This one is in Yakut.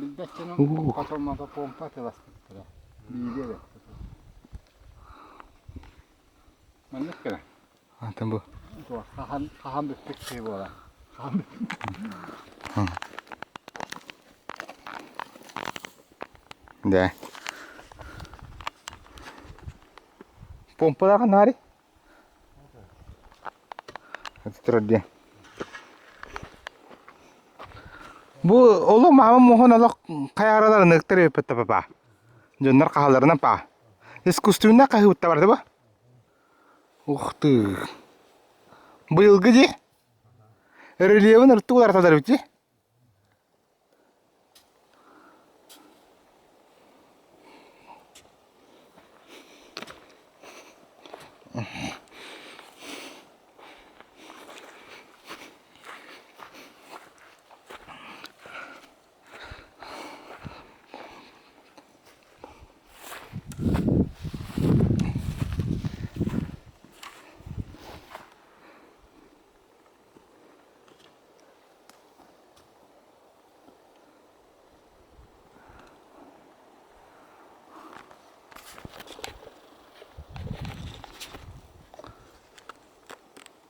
Билбэт дьонум хотоммото помпа атыыласпыттара. Биири эрэ. Маннык гына. Атын бу. Хаһан хаһан бүппүт киһи буолар. Хаһан Да. Помпалаах нари? Турар диэн. Бу олох маама муоһун олох хайаараларын ыктар эбиппит папа. Дьоннор хаһаларынан па. Искусственно хаһыытта барды ба. Ух ты. Быйылгы дии. Рельевин ыртык уларыталар эбит дии.